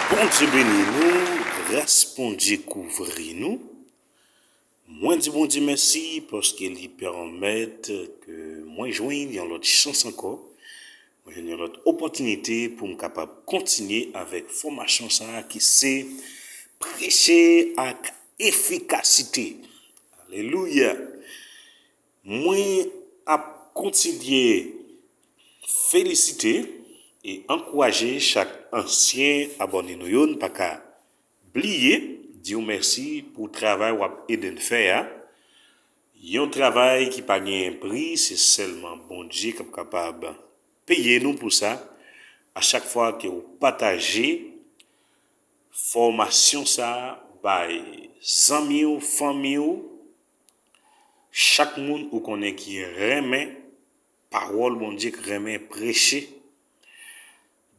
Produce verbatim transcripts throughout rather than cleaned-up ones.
Bondye beni nou, gras Bondye kouvri nou. Mwen di Bondye mèsi paske li pèmèt ke mwen jwenn yon lòt chans ankò, mwen jwenn yon lòt opòtinite pou m kapab kontinye avèk fòmasyon sa a ki se preche ak efikasite. Alelouya! Mwen ap kontinye felisite e ankouraje chak ansyen abòne nou yo. N pa ka bliye di w mèsi pou travay w ap ede n fè a. Yon travay ki pa genyen pri, se sèlman Bondye k ap kapab peye nou pou sa. A chak fwa ke w pataje fòmasyon sa a bay zanmi w, fanmi w, chak moun ou konnen ki renmen pawòl Bondye, ki renmen preche.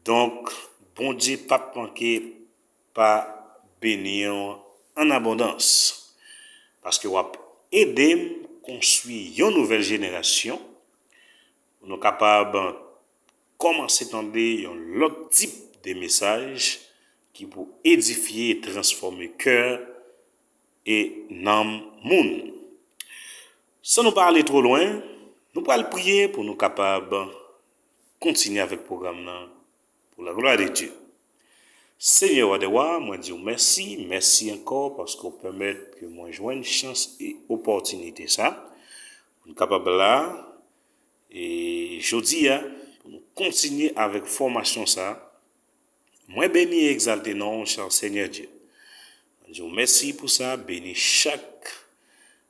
Donk, Bondye p ap manke pa beni w an abondans, paske w ap ede m konstwi yon nouvèl jenerasyon pou nou kapab kòmanse tande yon lòt tip de mesaj ki pou edifye e transfòme kè e nanm moun. San nou pa ale twò lwen, nou pral priye pou nou kapab kontinye avèk pwogram nan pou la glwa de Dye. Senyè wa dè wa, mwen di w mèsi, mèsi ankò paske w pèmèt ke mwen jwenn chans e opòtinite sa pou n kapab la e jodi a pou nou kontinye avèk fòmasyon sa. Mwen beni e egzalte non w, chè Senyè Dye. Mwen di w mèsi pou sa, beni chak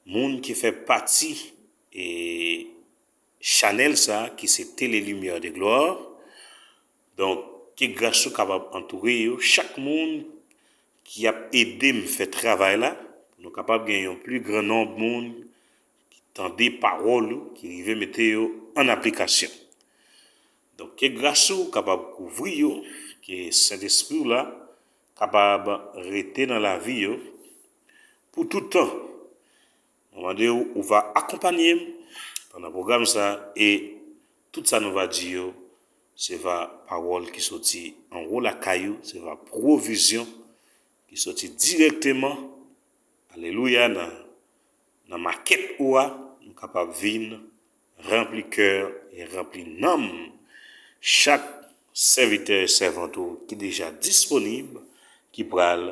moun ki fè pati e chanèl sa ki se Tele Limyè de Glwa. Donk, ke gras ou kapab antoure yo, chak moun ki ap ede m fè travay la, pou nou kapab gen yon pli gran nonb moun ki tande pawòl ou, ki rive mete yo an aplikasyon. Donk, ke gras ou kapab kouvri yo, ke Sentespri w la kapab rete nan lavi yo pou tout tan. Mwen mande w, ou va akonpanye m pandan pwogram sa e tout sa nou va di yo, se va pawòl ki soti anwo lakay ou, se va pwovizyon ki soti dirèkteman, alelouya, nan, nan makèt ou a, nou kapab vin ranpli kè e ranpli nanm chak sèvitè e sèvant ou ki deja disponib, ki pral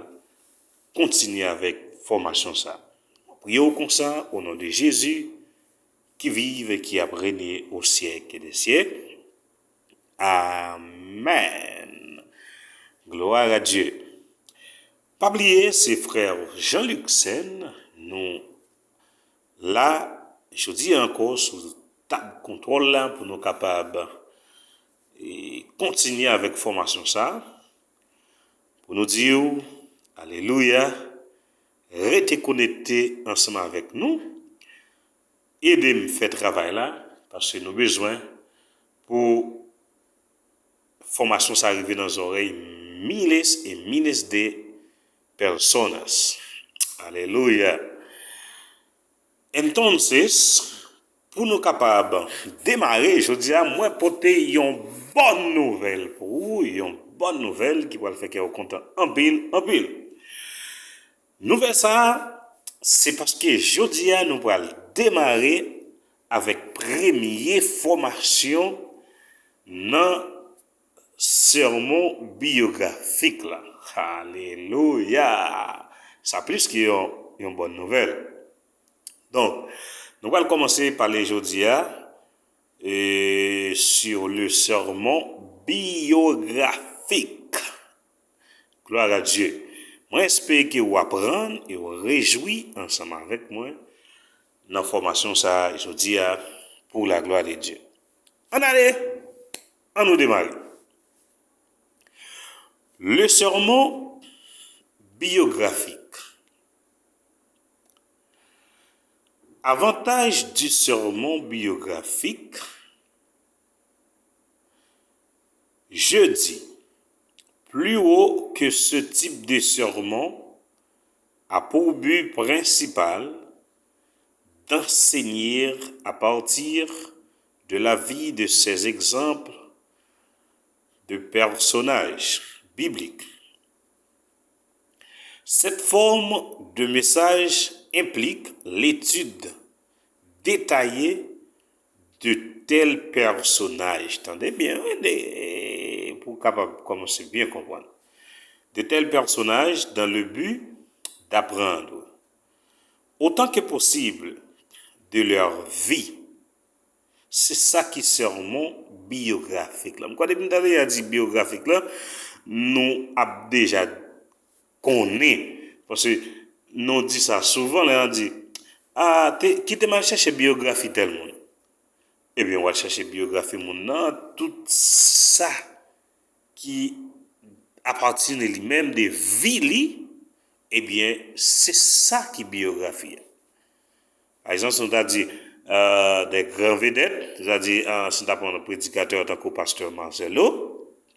kontinye avèk fòmasyon sa. Mwen priye w konsa, o non de Jezi, ki viv e ki ap renye o syèk e de syèk. Amèn. Glwa a Dye. Pa bliye, se frè Jean Luc Sen, nou la jodi a ankò sou tab kontwòl la pou nou kapab e kontinye avèk fòmasyon sa a, pou nou di w, alelouya, rete konekte ansanm avèk nou, ede m fè travay la, paske nou bezwen pou fòmasyon sa rive nan zòrèy miles e miles de personas. Alelouya! Entonces, pou nou kapab demare, jodi a, mwen pote yon bòn nouvèl pou ou, yon bòn nouvèl ki pral fè kè w kontan anpil, anpil. Nouvèl sa a, se paske jodi a nou pral demare avèk premye fòmasyon nan sèmon biyografik la. Alelouya! Sa plis ke yon, yon bòn nouvèl. Donk, nou pral kòmanse pale jodi a e sur le sermon biographique. Gloire à Dieu. Mwen espere ke w aprann e w rejwi ansanm avèk mwen nan fòmasyon sa a jodi a pour la gloire de Dieu. Ann ale, ann nou demare. Le sermon biographique. Avantage du sermon biographique. Je dis, plus haut que ce type de sermon a pour but principal d'enseigner à partir de la vie de ces exemples de personnages bibliques. Cette forme de message implique l'étude détaillée de tels personnages. Tande byen, wi, de, pou w kapab kòmanse byen konprann. De tels personnages dans le but d'apprendre autant que possible de leur vie. Se sa ki sèmon biyografik la. M kwè depi m tande y a di biyografik la, nou ap deja konnen. Paske nou di sa souvan, lè y a di, a, te, kite m al chèche biyografi tèl moun. Ebyen, w al chèche biyografi moun nan, tout sa ki apatyenn li menm de vi li, ebyen, se sa ki biyografi a. Pa egzanp, si nou ta di, euh, des grands vedettes, sètadi, euh, si nou ta pran predikatè tankou pastè Marcelo,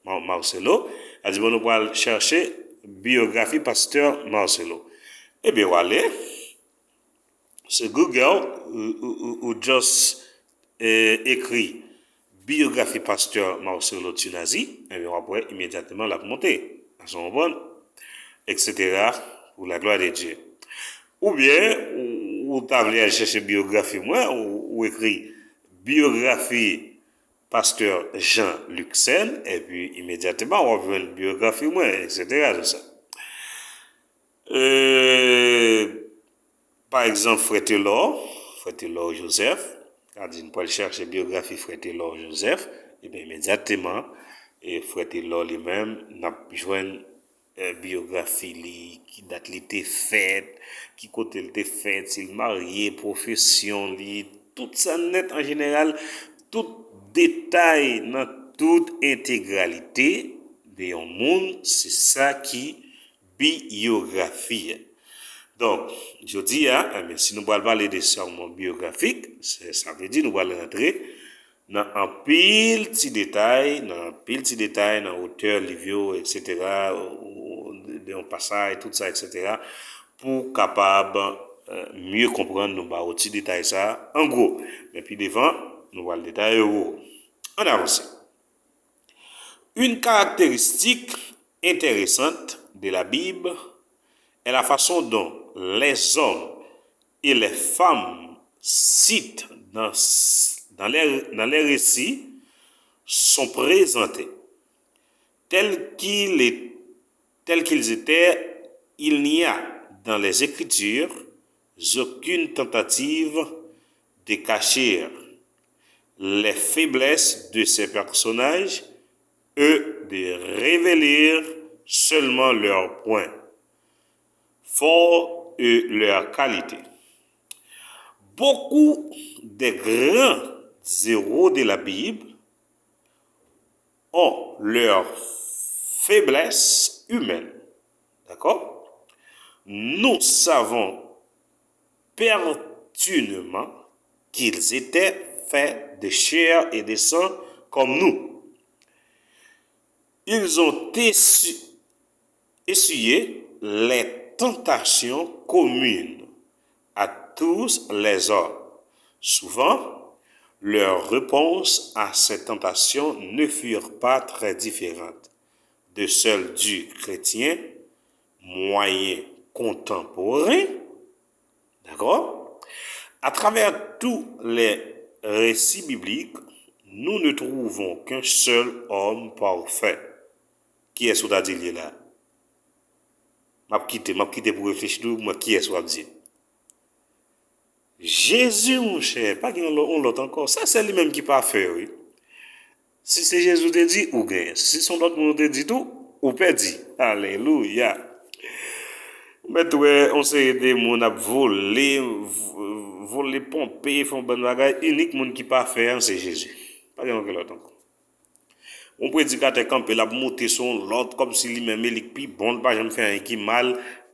Mar- Marcelo, a di, bon, nou pral chèche biyografi pastè Marcelo. Ebyen, w ale, se Google, ou, ou, ou, ou just, eh, ekri biyografi pastè Marcelo Tunazi, ebyen, w ap wè imedyatman l ap monte. Èske w konprann? Etsetera, pour la gloire de Dieu. Oubyen, ou, ou ta vle al chèche biyografi mwen, ou, ou ekri biyografi pastè Jean Luxen, epi imedyatman w ap jwenn biyografi mwen, etsetera, tout sa. Euh, pa egzanp, frè Telor, frè Telor Joseph, sa di n pral chèche biyografi frè Telor Joseph, ebyen, imedyatman, e frè Telor li menm, n ap jwenn, eh, biyografi li, ki dat li te fèt, ki kote l te fèt, si l marye, pwofesyon li, tout sa nèt an jeneral, tout detay nan tout entegralite de yon moun, se sa ki biyografi a. Donk, jodi a, ebyen, si nou pral pale de sèmon biyografik, se, sa vle di nou pral rantre nan anpil ti detay, nan anpil ti detay, nan otè liv yo, etsetera, ou, ou, de yon pasaj, tout sa, etsetera, pou kapab, eh, mye konprann nou ba w ti detay sa, an gwo. Men pi devan, nou pral detaye yo pou ou. Ann avanse. Une caractéristique intéressante de la Bible est la façon dont les hommes et les femmes cités dans, dans les, dans les récits sont présentés. Tels qu'il est, tels qu'ils étaient, il n'y a dans les Écritures aucune tentative de cacher les faiblesses de ces personnages et de révéler seulement leurs points forts et leurs qualités. Beaucoup des grands héros de la Bible ont leurs faiblesses humaines. D'accord? Nous savons pertinemment qu'ils étaient faits de chair et de sang comme nous. Ils ont essu- essuyé les tentations communes à tous les hommes. Souvent, leurs réponses à ces tentations ne furent pas très différentes de celles du chrétien moyen contemporain. D'accord? À travers tous les récits bibliques, nous ne trouvons qu'un seul homme parfait. Kiyès ou ta di l ye la? M ap kite, m ap kite pou reflechi tou, mwen kiyès w ap di. Jezi, monchè, pa gen yon lò- yon lòt ankò. Sa se li menm ki pafè, wi. Si se Jezi w te di, ou genyen. Si se yon lòt moun w te di tou, ou pèdi. Alelouya. Ou mèt wè yon seri de moun ap vole, v- vole ponpe, fè yon bann bagay. Inik moun ki pafè an, se Jezi. Pa gen okenn lòt ankò. Yon predikatè kanpe, l ap moute sou yon lòt, kòmsi li menm, e li k pi bon, l pa janm fè anyen ki mal.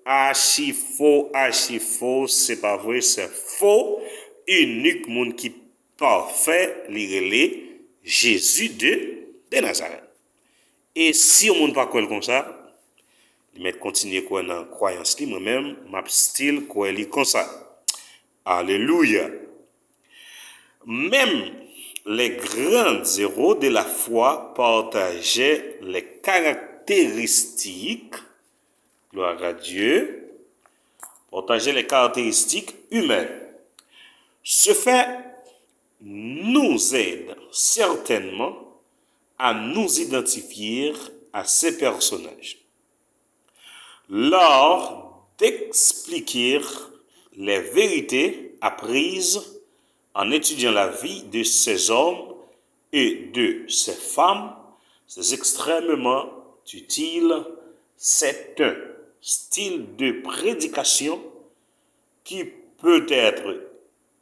Achi fo, achi fo, se pa vre, se fo. Inik moun ki pafè, li rele Jezi de, de Nazarèt. E si yon moun pa kwè l konsa, li mèt kontinye kwè nan kwayans li, mwen menm, m ap still kwè li konsa. Alelouya! Même les grands héros de la foi partageaient les caractéristiques Gloire à Dieu. Partager les caractéristiques humaines. Ce fait nous aide certainement à nous identifier à ces personnages. L'art d'expliquer les vérités apprises en étudiant la vie de ces hommes et de ces femmes, c'est extrêmement utile. C'est un style de prédication qui peut être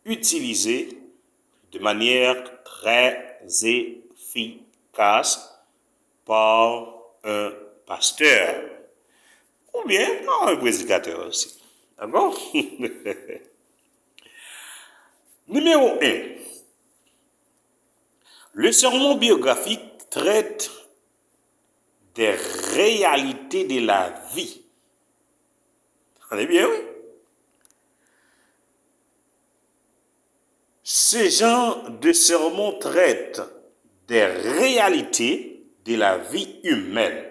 utilisé de manière très efficace par un pasteur ou bien par un prédicateur aussi. D'accord? Numéro un. Le sermon biographique traite des réalités de la vie. Tande byen, wi. Ce genre de sermon traite des réalités de la vie humaine,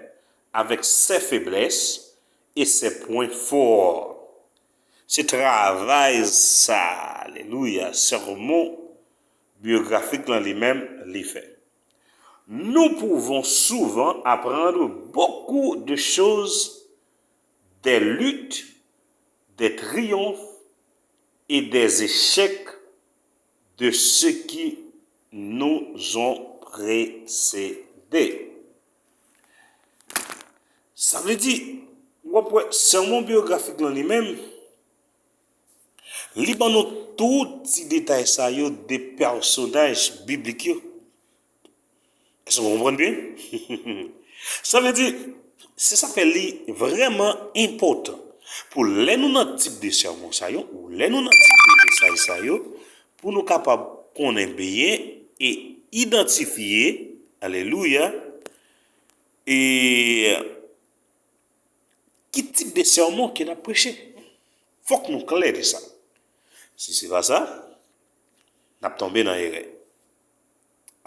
avec ses faiblesses et ses points forts. Se travay sa, alelouya, sermon biografik lan li menm li fè. Nous pouvons souvent apprendre beaucoup de choses, des luttes, des triomphes et des échecs de ceux qui nous ont précédés. Sa vle di, w ap wè, sèmon biyografik lan li menm, li ban nou tout ti detay sa yo de pèsonaj biblik yo. Èske w konprann byen? Sa vle di, se sa k fè li vrèman enpòtan pou lè nou nan tip de sèmon sa yo, ou lè nou nan tip de mesaj sa yo, pou nou kapab konnen byen e idantifye, alelouya, e ki tip de sèmon ke n ap preche. Fòk nou klè de sa. Si se pa sa, n ap tonbe nan erè.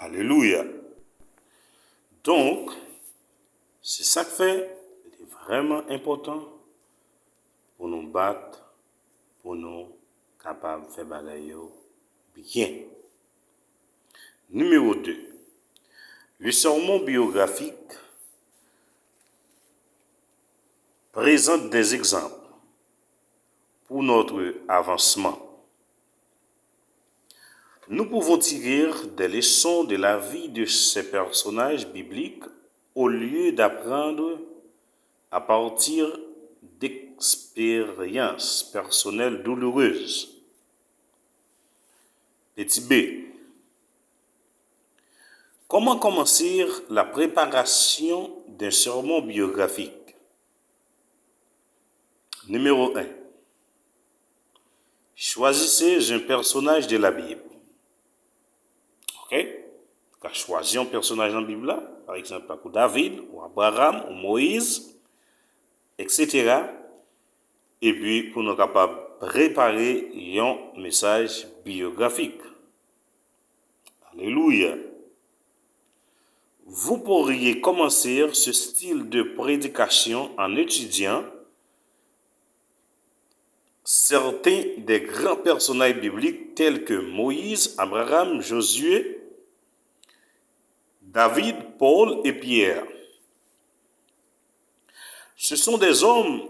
Alelouya. Donk, se sa k fè li vrèman enpòtan pou nou bat, pou nou kapab fè bagay yo byen. Numéro deux. Le sermon biographique présente des exemples pour notre avancement. Nous pouvons tirer des leçons de la vie de ces personnages bibliques au lieu d'apprendre à partir d'expériences personnelles douloureuses. Petit B. Comment commencer la préparation d'un sermon biographique? Numéro un. Choisissez un personnage de la Bible. Ok? Ou ka chwazi yon pèsonaj nan Bib la, pa egzanp, tankou David, ou Abraham, ou Moyiz, et cetera. Epi pou nou kapab prepare yon mesaj biyografik. Alelouya! Vous pourriez commencer ce style de prédication en étudiant certains des grands personnages bibliques tels que Moïse, Abraham, Josué, David, Paul et Pierre. Ce sont des hommes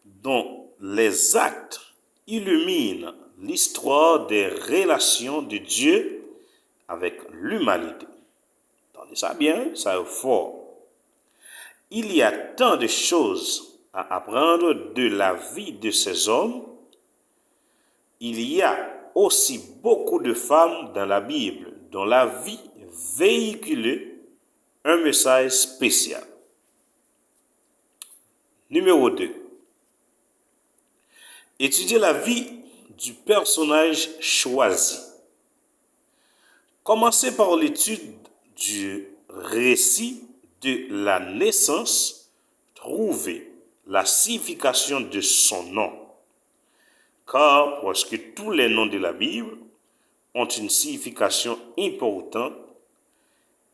dont les actes illuminent l'histoire des relations de Dieu avec l'humanité. Tande sa byen, sa yo fò. Il y a tant de choses à apprendre de la vie de ces hommes. Il y a aussi beaucoup de femmes dans la Bible dont la vie véhicule un message spécial. Numéro deux. Étudier la vie du personnage choisi. Commencez par l'étude du récit de la naissance, trouvez la signification de son nom. Car presque tous les noms de la Bible ont une signification importante.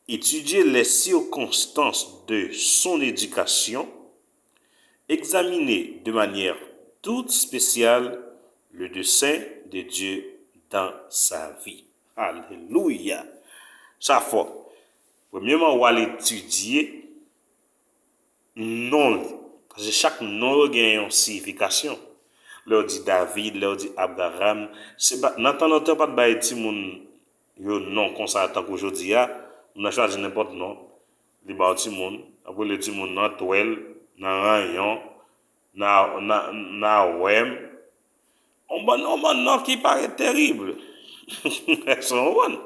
Étudiez les circonstances de son éducation Examiner de manière toute spéciale le dessein de Dieu dans sa vie. Alelouya! Sa fò. Premyèman, w al etidye non l. Paske chak non yo gen yon siyifikasyon. Lè w di David, lè w di Abraram, se pa, nan tan lontan yo pa t bay timoun yo non konsa tankou jodi a, moun nan chwazi nenpòt non. Li ba w timoun, ap rele timoun nan twèl, nan ranyon, nan, nan, nan wèm. On bann, on bann non ki parèt terib. Èske w konprann?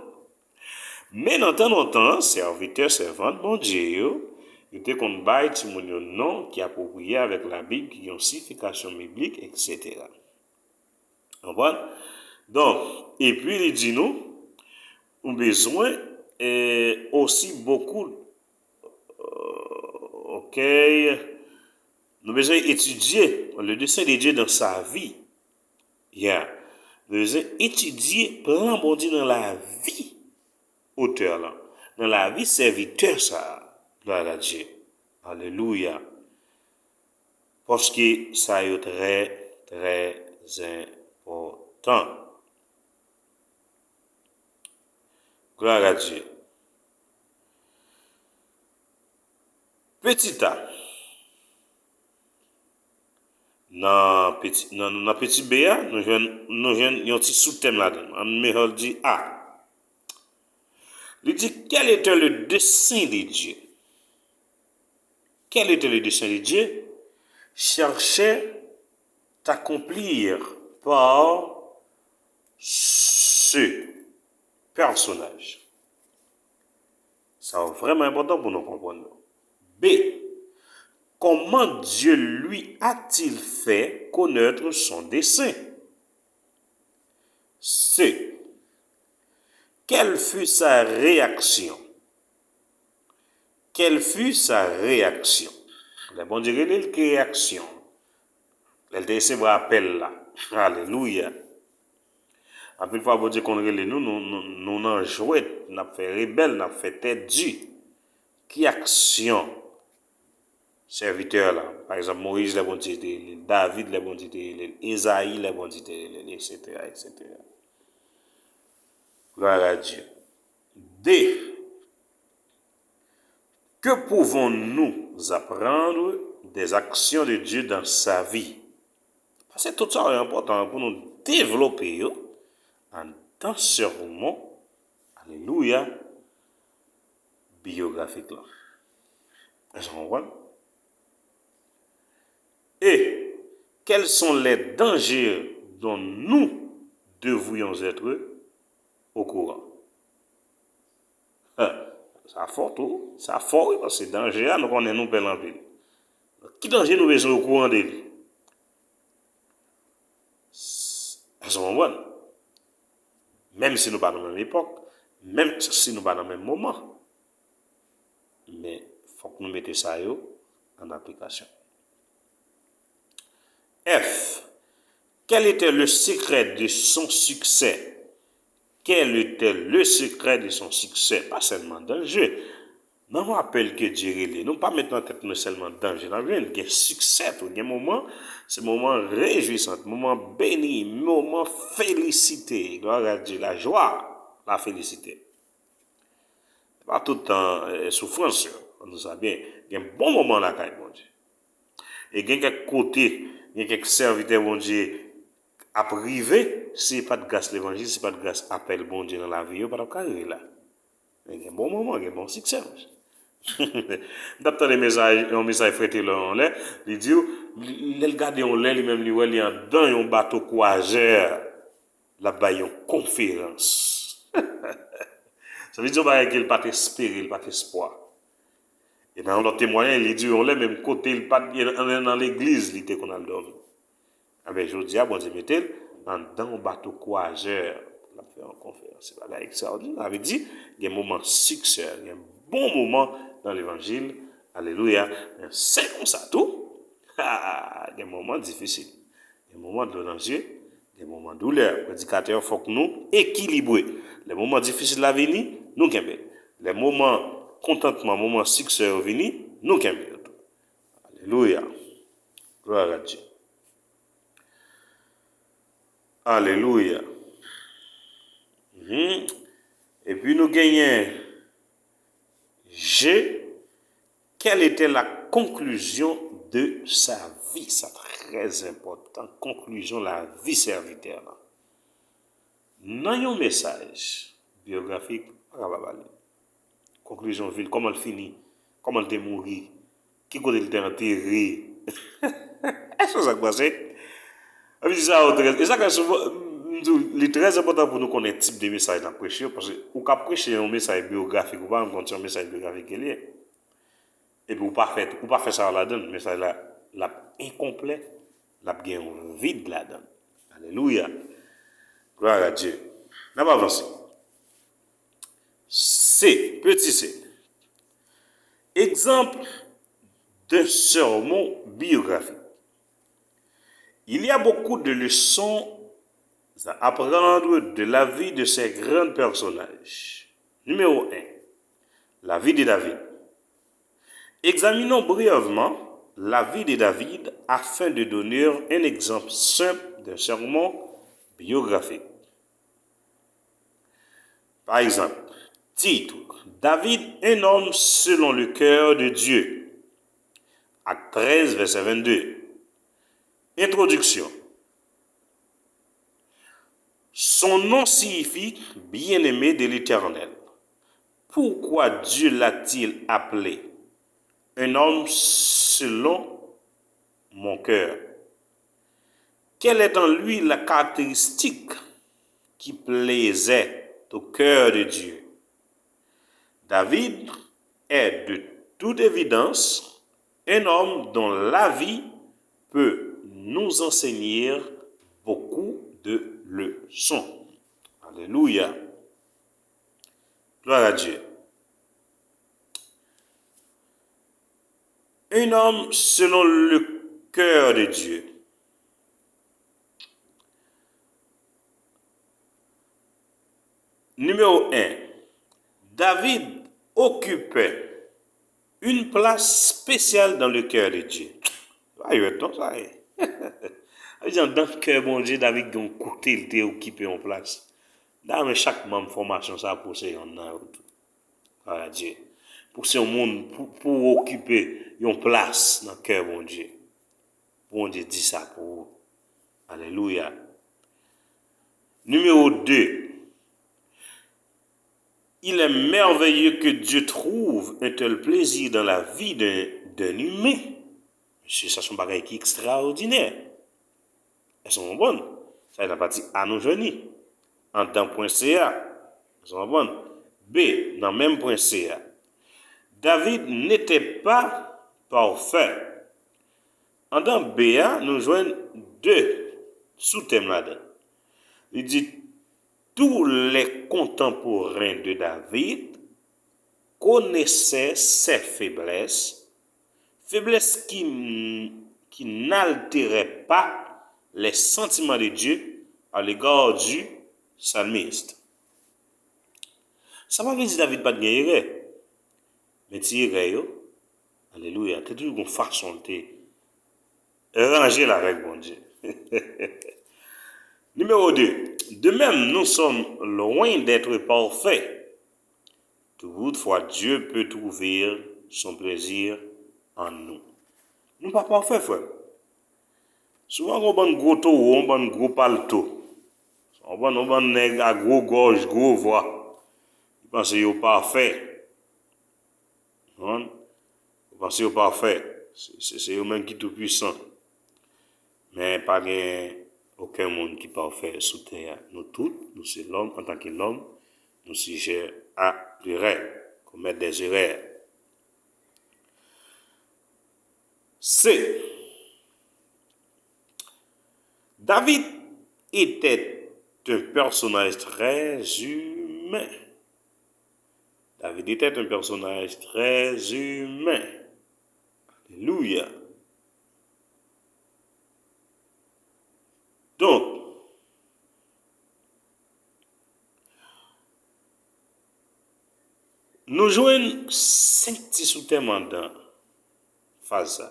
Men nan tan lontan, sèvitè, sèvant Bondye yo, yo te konn bay timoun yo non ki apwopriye avèk Labib, ki gen yon siyifikasyon biblik, etsetera. Konprann? Donk, epi li di nou, nou bezwen, eh, aussi beaucoup, euh, ok, nou bezwen etidye le dessein de Dieu dans sa vie. Yeah. Nou bezwen etidye plan Bondye nan lavi otè lan, nan lavi sèvitè sa a. Gloire à Dieu. Alelouya. Paske sa yo trè, trè enpòtan. Gloire à Dieu. Petit a, nan peti, nan, nan peti B a, nou jwenn, nou jwenn yon ti soutèm ladan. Ann mete l di A. Li di, quel était le dessein de Dieu? Quel était le dessein de Dieu? Cherchait à accomplir par ce personnage. Sa vrèman enpòtan pou nou konprann yo. B. Comment Dieu lui a-t-il fait connaître son dessein? C. Quelle fut sa réaction? Quelle fut sa réaction? Lè Bondye rele l, ki reyaksyon? Lè l te resevwa apèl la. Alelouya. Anpil fwa, Bondye konn rele nou, nou, nou, nou nan jwèt, n ap fè rebèl, n ap fè tèt di. Ki aksyon sèvitè la? Pa egzanp, Moyiz, lè Bondye te rele l, David, lè Bondye te rele l, Ezayi, lè Bondye te rele l, etsetera, etsetera. Gloire à Dieu. D. Que pouvons-nous apprendre des actions de Dieu dans sa vie? Paske tout sa yo enpòtan pou nou devlope yo anndan sèmon, alelouya, biyografik lan. Èske w konprann? Et quels sont les dangers dont nous devrions être au courant? Hein, sa fò tou, sa fò wi, paske danje a, nou konnen nou pè l anpil. Ki danje nou bezwen okouran de li? Èske w konprann? Menm si nou pa nan menm epòk, menm si nou pa nan menm moman. Men, fòk nou mete sa yo an aplikasyon. F. Quel était le secret de son succès? Quel était le secret de son succès? Pa sèlman danje. Nan apèl ke Dye rele nou, pa met nan tèt nou sèlman danje n ap jwenn. Gen siksè tou, gen moman, se moman rejwisans, moman beni, moman felisite. Gloire à Dieu, la joie, la félicité. Se pa tout tan, eh, soufrans yo, nou sa byen. Gen bon moman lakay Bondye. E gen kèk kote, gen kèk sèvitè Bondye ap rive, si se pa t gras levanjil, si se pa t gras apèl Bondye nan lavi yo, pa t ap ka rive la. Men gen bon moman, gen bon siksè, monchè. M t ap tande mesaj, yon mesaj Frè Taylor yon lè, li di w, li, lè l gade yon lè, li menm li wè li anndan yon bato kwazè, l ap bay yon konferans. Sa vle di yon bagay ke l pa t espere, l pa t espwa. E nan yon lòt temwayaj, li di yon lè menm kote l pa t gen nan, nan legliz, li te konn al dòmi. Enben, jodi a, Bondye mete l anndan yon bato kwazè pou l ap fè yon konferans. Se bagay ekstraòdinè. Sa vle di, gen moman siksè, gen bon moman nan levanjil. Alelouya. Men se konsa tou, gen moman difisil. Gen moman dlo nan zye, gen moman doulè. Predikatè, fòk nou ekilibre. Lè moman difisil la vini, nou kenbe l. Lè moman kontantman, moman siksè yo vini, nou kenbe yo tou. Alelouya. Gloire à Dieu. Alelouya. Mhm. Epi nou genyen G, quelle était la conclusion de sa vie? Sa trè enpòtan, konkliyon lavi sèvitè la. Nan yon mesaj biyografik, pa ka pa pale. Konkliyon vi l, kòman l fini, kòman l te mouri, ki kote l te antere. Èske sa k pase? Epi sa yo trè, e sa k fè souvan, m di w, li trè enpòtan pou nou konnen tip de mesaj n ap preche yo, paske ou ka preche yon mesaj biyografik, ou pa menm konn si yon mesaj biyografik ke l ye. Epi ou pa fè, ou pa fè sa yo ladan l, mesaj la, l ap enkonplè, l ap gen yon vid ladan l. Alelouya. Gloire à Dieu. N ap avanse. C, petit C. Exemple d'un sermon biographique. Il y a beaucoup de leçons à apprendre de la vie de ces grands personnages. Numéro un, la vie de David. Examinons brièvement la vie de David afin de donner un exemple simple d'un sermon biographique. Par exemple, titre, David, un homme selon le cœur de Dieu. Actes treize, verset vingt-deux. Introduction. Son nom signifie bien-aimé de l'Éternel. Pourquoi Dieu l'a-t-il appelé un homme selon mon cœur? Quelle est en lui la caractéristique qui plaisait au cœur de Dieu? David est de toute évidence un homme dont la vie peut nous enseigner beaucoup de leçons. Alléluia. Gloire à Dieu. Un homme selon le cœur de Dieu. Numéro un, David occupait une place spéciale dans le cœur de Dieu. Pa jwèt non sa ye. Sa vle di anndan kè Bondye, David gen yon kote l te okipe yon plas. Dayè, men chak manm fòmasyon sa pou se yonn nan yo tou. Gloire à Dieu. Pou se yon moun, pou, pou w okipe yon plas nan kè Bondye. Bondye di sa pou ou. Alelouya. Numéro deux. Il est merveilleux que Dieu trouve un tel plaisir dans la vie d'un d'un humain. Mesye, sa se yon bagay ki ekstraòdinè. Èske w konprann? Sa e nan pati A nou jwenn li. Anndan pwen C a. Èske w konprann? B, nan menm pwen C a. David n'était pas parfait. Anndan B a, nou jwenn de soutèm ladan. Li di, tous les contemporains de David connaissaient ses faiblesses, faiblesses qui, qui n'altéraient pas les sentiments de Dieu à l'égard du psalmiste. Sa pa vle di David pa t gen erè, men ti erè yo, alelouya, te toujou gon fason l te ranje l avèk Bondye. Numéro deux. De même, nous sommes loin d'être parfaits. Toutefois, Dieu peut trouver son plaisir en nous. Nou pa pafè, frè m. Souvan, gon bann gwo towo, yon bann gwo palto. Yon bann, yon bann nèg a gwo gòj, gwo vwa. Yo panse yo pafè. Konprann? Yo panse yo pafè. Se, se, se yo menm ki tou pwisan. Men pa gen okenn moun ki pafè sou tè a. Nou tout, nou se lòm, antanke lòm, nou sijè a lerè, komèt dèzerè. C. David était un personnage très humain. David était un personnage très humain. Alelouya. Donk, nou jwenn senk ti soutèm anndan fraz sa.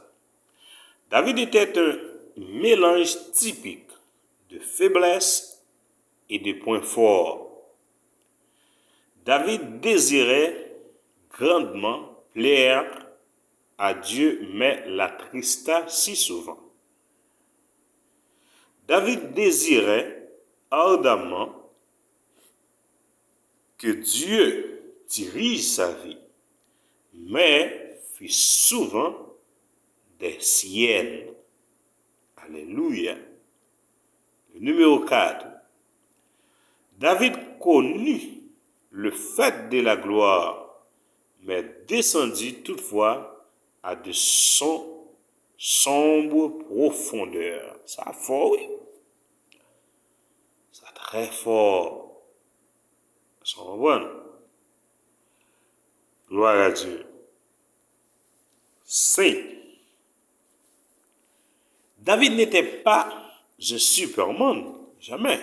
David était un mélange typique de faiblesse et de points forts. David désirait grandement plaire à Dieu, mais l'attrista si souvent. David désirait ardemment que Dieu dirige sa vie, mais fit souvent des siennes. Alléluia. Le numéro quatre. David connut le faîte de la gloire, mais descendit toutefois à de som- sombres profondeurs. Sa fò, wi. Sa trè fò. Sa w konprann? Gloire à Dieu. Cinq. David n'était pas un Superman, jamais.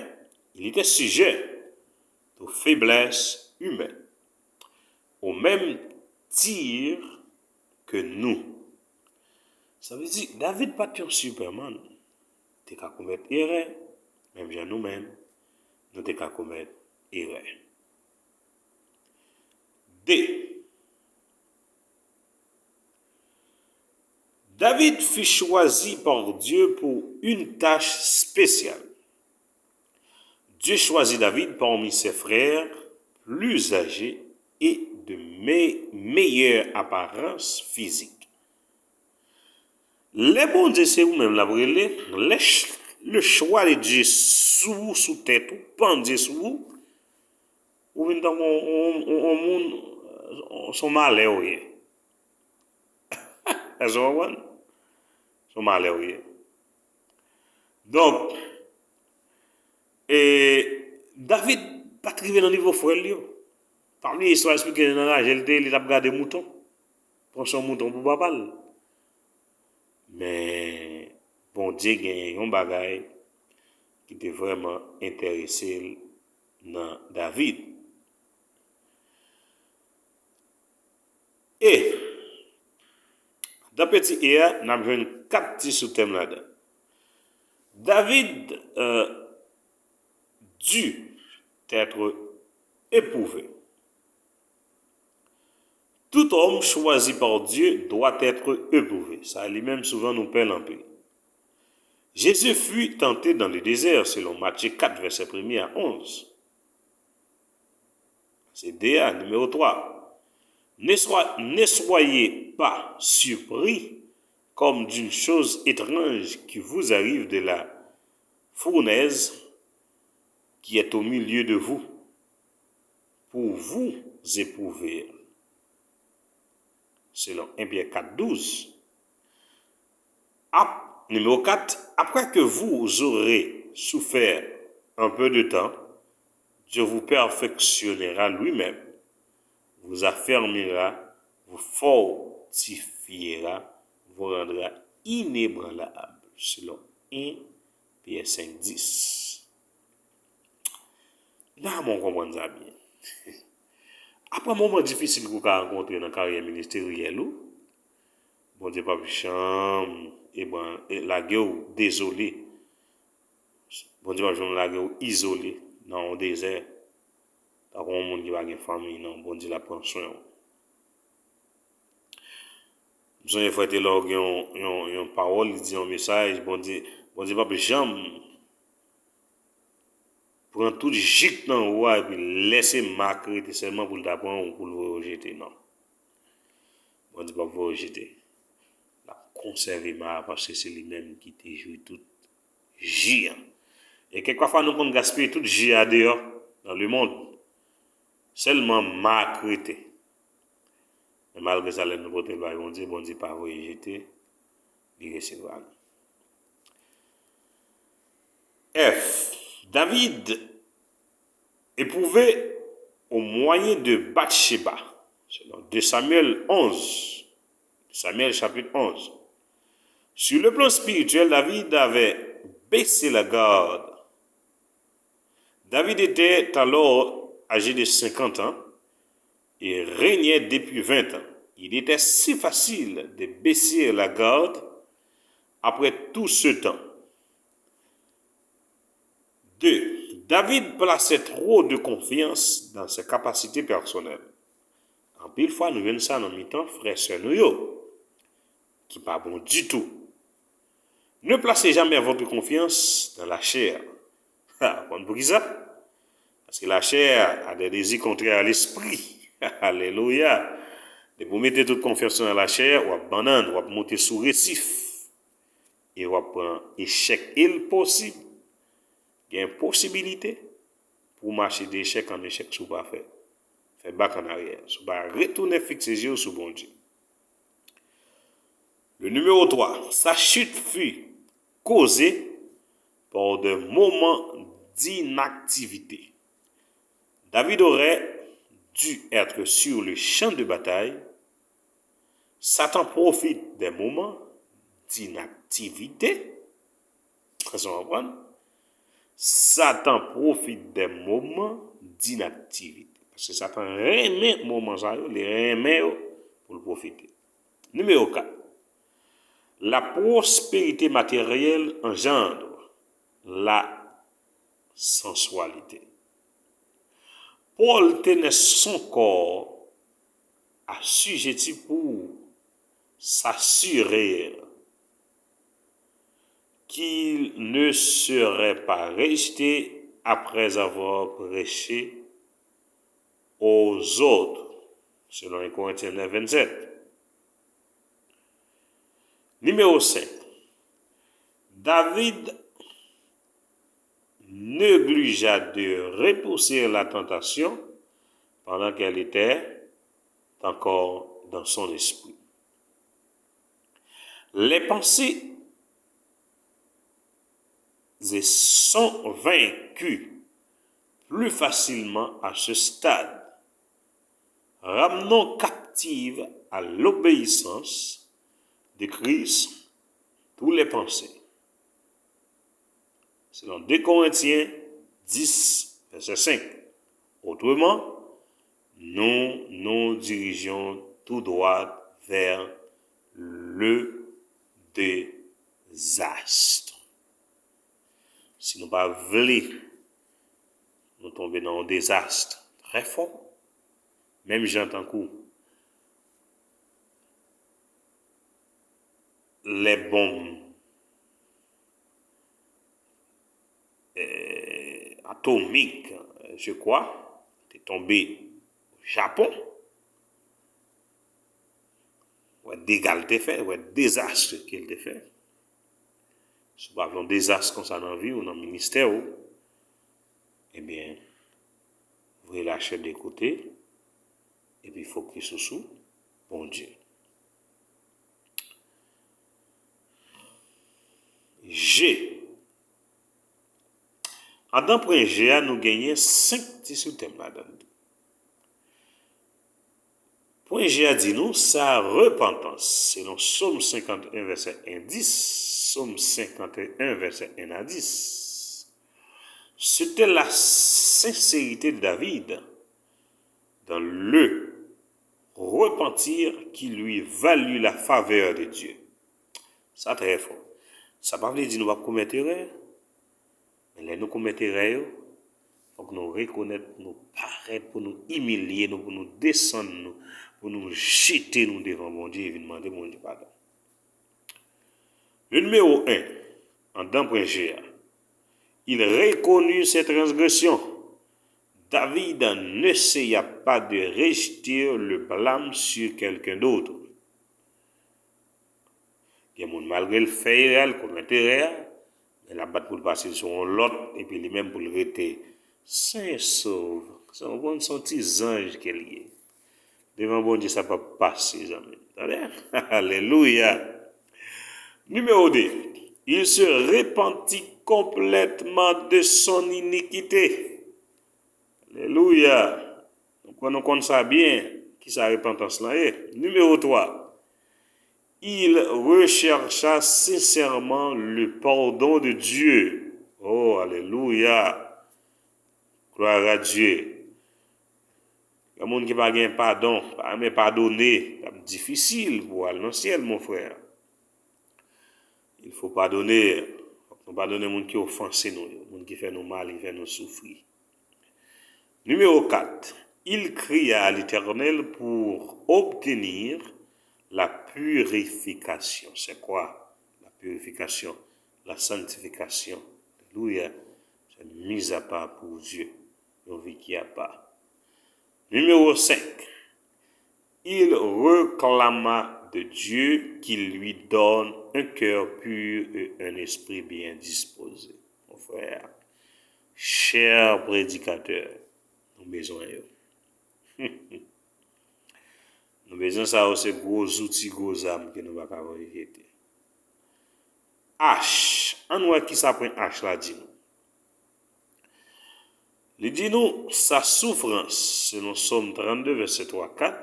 Il était sujet aux faiblesses humaines, au même titre que nous. Sa vle di, David pa t yon Superman. Li te ka komèt erè, menm jan nou menm, nou te ka komèt erè. De. David fut choisi par Dieu pour une tâche spéciale. Dieu choisit David parmi ses frères plus âgés et de me- meilleure apparence physique. Lè Bondye se ou menm l ap rele, lè ch- le choix de Dieu sou ou, sou tèt ou, pandye sou ou, ou vin tankou yon, yon, yon, yon moun, se yon malè ou ye. Èske w konprann? Se yon malè ou ye. Donk, e, David pa t rive nan nivo frè l yo. Pa bliye istwa a eksplike nan raje l te ye, li t ap gade mouton. Pran swen mouton pou papa l. Men, Bondye genyen yon bagay ki te vrèman enterese l nan David. E, dan peti e a, n ap jwenn kat ti soutèm ladan. David, euh, dut être éprouvé. Tout homme choisi par Dieu doit être éprouvé. Sa, li menm, souvan, nou pè l anpil. Jésus fut tenté dans le désert, selon Matthieu quatre, verset premier à onze. Se de a, nimewo twa. Ne, soi- ne soyez pas surpris comme d'une chose étrange qui vous arrive de la fournaise qui est au milieu de vous, pour vous éprouver, selon un Pierre quatre, douze. Ap- numéro quatre, après que vous aurez souffert un peu de temps, Dieu vous perfectionnera lui-même, vous affermira, vous fortifiera, vous rendra inébranlable, selon un Pierre cinq dix. Dayè mwen konprann sa byen. Apre moman difisil ke w ka rankontre nan karyè ministeryèl ou, Bondye p ap janm ebran- e lage w dezole. Bondye p ap janm lage w izole nan yon dezè. Tankou yon moun ki pa gen fanmi, non, Bondye l ap pran swen w. M sonje frè Telor gen yon, yon, yon pawòl, li di yon mesaj, Bondye, Bondye p ap janm pran tout jik nan ou a epi lèse mak rete sèlman pou l ta pran ou, pou l voye w jete, non. Bondye p ap voye w jete. L ap konsève mak la paske se li menm ki te jwi tout ji an. E kèk fwa nou konn gaspiye tout ji a deyò, nan lemonn. Sèlman mak rete. Men malgre sa, lè nou pote l bay Bondye, Bondye pa voye jete, li resevwa nou. F. David éprouvé au moyen de Bathsheba, selon deux Samuel onze, Samuel chapitre onze. Sur le plan spirituel, David avait baissé la garde. David était alors âgé de cinquante ans et régnait depuis vingt ans. Il était si facile de baisser la garde après tout ce temps. Deux, David plaçait trop de confiance dans ses capacités personnelles. Anpil fwa, nou jwenn sa nan mitan frè sè nou yo, ki pa bon ditou. Ne placez jamais votre confiance dans la chair. Ha, konn poukisa? Paske la chair a des désirs contraires à l'esprit. Alelouya! Depi w mete tout konfyans ou nan la chair, w ap bannann, w ap monte sou resif. E w ap pran echèk. E l posib, gen posibilite pou w mache de echèk an echèk si w pa fè, fè bak an aryè, si w pa retounen fikse je w sou Bondye. Le numéro trois, sa chute fut causée par des moments d'inactivité. David aurait dû être sur le champ de bataille. Satan profite des moments d'inactivité. Èske w konprann? Satan profite des moments d'inactivité. Paske Satan renmen moman sa yo, li renmen yo pou l pwofite. Nimewo kat, la prospérité matérielle engendre la sensualité. Paul tenait son corps assujetti pour s'assurer qu'il ne serait pas rejeté après avoir prêché aux autres, selon un Corinthiens neuf, vingt-sept. Numéro cinq. David négligea de repousser la tentation pendant qu'elle était encore dans son esprit. Les pensées sont vaincues plus facilement à ce stade. Ramenons captives à l'obéissance de Christ toutes les pensées. Selon deux Corinthiens dix, verset cinq. Autrement, nous nous dirigeons tout droit vers le désastre. Si nou pa vle nou tonbe nan yon dezas trè fò, menm jan tankou lè bonm, eh, atomik, je crois, te tonbe o Japon. Wè dega l te fè, wè dezas ke l te fè. Si w pa vle yon dezas konsa nan vi w, nan ministè w, ebyen, voye lachè de kote, epi fokis ou sou Bondye. Je. Andan pwen je a, nou genyen senk ti soutèm ladan l. Pwen je a di nou, sa repantans, selon Sòm senkant e en, vèsè en a dis, Sòm senkant e en, vèsè en a dis, c'était la sincérité de David dans le repentir qui lui valut la faveur de Dieu. Sa trè fò. Sa pa vle di nou p ap komèt erè, men lè nou komèt erè yo, fòk nou rekonèt, nou parèt pou nou imilye nou, pou nou desann nou, pou nou jete nou devan Bondye e vin mande Bondye padon. Le numéro un, andan pwen je a, il reconnut ses transgressions. David n'essaya pas de rejeter le blâme sur quelqu'un d'autre. Gen moun, malgre l fè erè a, l komèt erè a, men l ap bat pou l pase l sou yon lòt, epi li menm pou l rete sen e sov. Se yon bon, se yon ti zanj ke l ye. Devan Bondye, sa p ap pase, zanmi m. Tande? Alelouya! Nimewo de, il se repentit complètement de son iniquité. Alelouya! Nou konn, nou konn sa byen, kisa repantans lan ye. Nimewo twa, il rechercha sincèrement le pardon de Dieu. Oh, alelouya! Gloire à Dieu! Yon moun ki pa gen padon, pa renmen padone, l ap difisil pou w al nan syèl, mon frè. Il faut pardonner. Fòk nou padone moun ki ofanse nou yo, moun ki fè nou mal, ki fè nou soufri. Nimewo kat, il cria à l'Éternel pour obtenir la purification. C'est quoi la purification? La sanctification. Alelouya. Se miz apa pou Dye. Yon vi ki apa. Nimewo senk, il réclama de Dieu qu'il lui donne un cœur pur et un esprit bien disposé. Mon frère, cher prédicateur, nou bezwen yo. Nou bezwen sa yo, se gwo zouti, gwo zam ke nou pa ka voye jete. H, ann wè kisa pwen H la di nou. Li di nou, sa soufrans, selon Sòm trannde, vèsè twa, kat,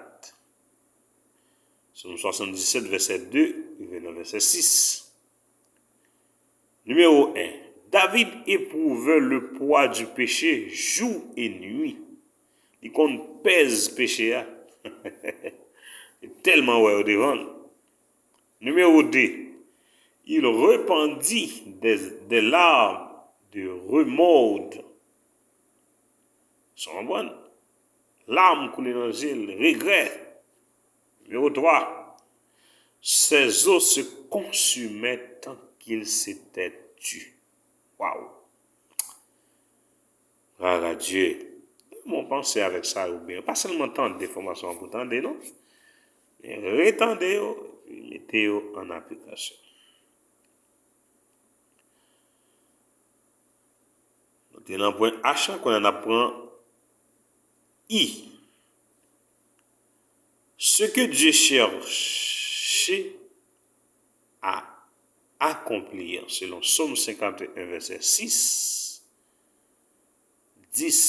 Sòm swasanndisèt, vèsè de, rive nan vèsè sis. Nimewo en, David éprouvait le poids du péché jour et nuit. Li konn pèz peche a. Li tèlman wè yo devan l. Nimewo de, il répandit des, des larmes de remords. Sa w konprann? Lam koule nan je l, regrè. Nimewo twa, ses os se consumaient tant qu'ils s'étaient tus. Waw! Glwa a Dye. Bon, panse avèk sa yo byen. Pa sèlman tande fòmasyon an pou tande, non. Men retande yo, epi mete yo an aplikasyon. Nou te nan pwen H la, kounye a n ap pran I. Ce que Dieu cherche à accomplir, selon Sòm senkant e en, vèsè sis, dis,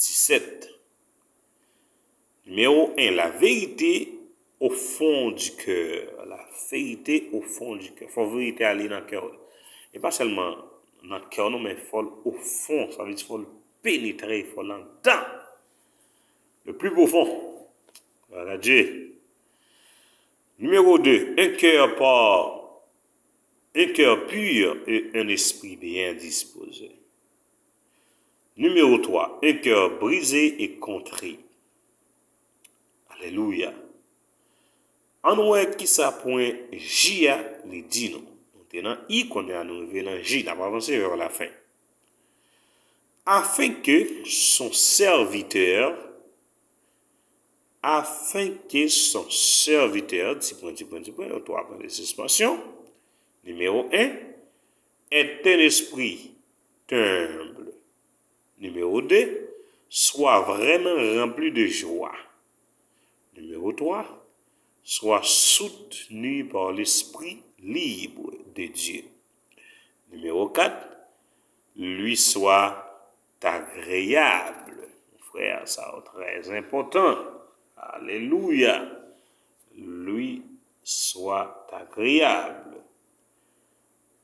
disèt. Nimewo en, la vérité au fond du cœur. La vérité au fond du cœur. Fò verite a li nan kè w. E pa sèlman nan kè w, non, men fò l au fond. Sa vle di fò l penetre, fò l anndan. Le plus profond. Glwa a Dye. Nimewo de, un cœur par, un cœur pur et un esprit bien disposé. Nimewo twa, un cœur brisé et contrit. Alelouya. Ann wè kisa pwen J a li di nou. Nou te nan I, kounye a nou rive nan J, n ap avanse vers la fin. Afin que son serviteur, afin que son serviteur, ti pwen, ti pwen, ti pwen, yon twa pwen de sispansyon. Nimewo en, est un esprit humble. Nimewo de, soit vraiment rempli de joie. Nimewo twa, soit soutenu par l'esprit libre de Dieu. Nimewo kat, lui soit agréable. Frè, sa yo trè enpòtan. Alelouya. Lui soit agréable.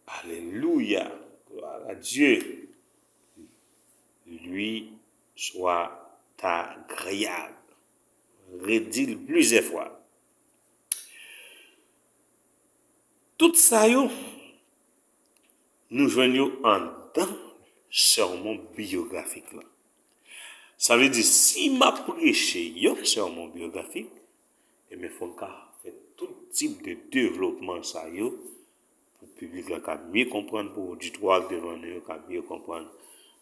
Alelouya. Gloire à Dieu. Lui soit agréable. Redi l plizyè fwa. Tout sa yo, nou jwenn yo anndan sèmon biyografik la. Sa vle di, si m ap preche yon sèmon biyografik, ebyen, fò m ka fè tout tip de devlopman sa yo pou piblik la ka byen konprann, pou oditwa k devan nou yo ka byen konprann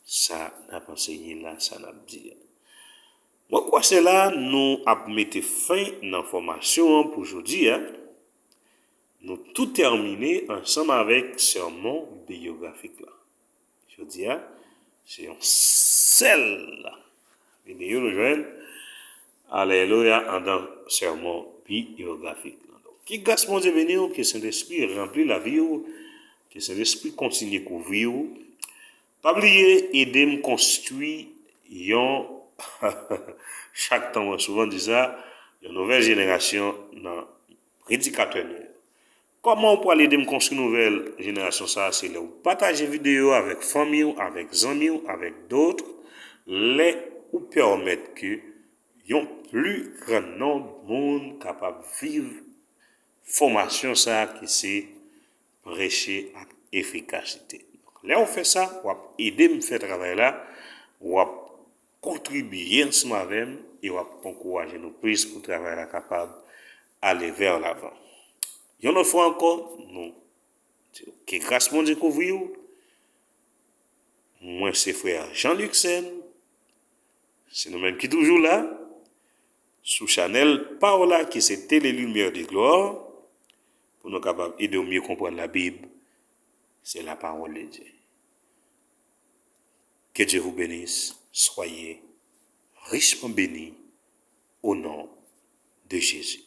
sa n ap ansenye la, sa n ap di a. Mwen kwè se la nou ap mete fen nan fòmasyon an pou jodi a. Nou tou tèmine ansanm avèk sèmon biyografik la. Jodi a, se yon sèl videyo nou jwenn. Alelouya, anndan sèmon biyografik la. Donk, ke gras Bondye beni w, ke Sentespri ranpli lavi w, ke Sentespri kontinye kouvri w. Pa bliye ede m konstwi yon, chak tan mwen souvan di sa, yon nouvèl jenerasyon nan predikatè nou yo. Kòman w pral ede m konstwi nouvèl jenerasyon sa a? Se lè w pataje videyo a avèk fanmi w, avèk zanmi w, avèk dòt, lè ou pèmèt ke yon pli gran nonb moun kapab viv fòmasyon sa a ki se preche ak efikasite. Lè w fè sa, w ap ede m fè travay la, w ap kontribye ansanm avè m e w ap ankouraje nou plis pou travay la kapab ale vè lavan. Yon lòt fwa ankò, nou di ke gras Bondye kouvri w. Mwen se frè Jean Luxen. Se nou menm ki toujou la sou chanèl pa w la ki se Tele Lumière de Gloire pou nou kapab ede w mye konprann Labib. C'est la parole de Dieu. Que Dieu vous bénisse. Soyez richement bénis au nom de Jésus.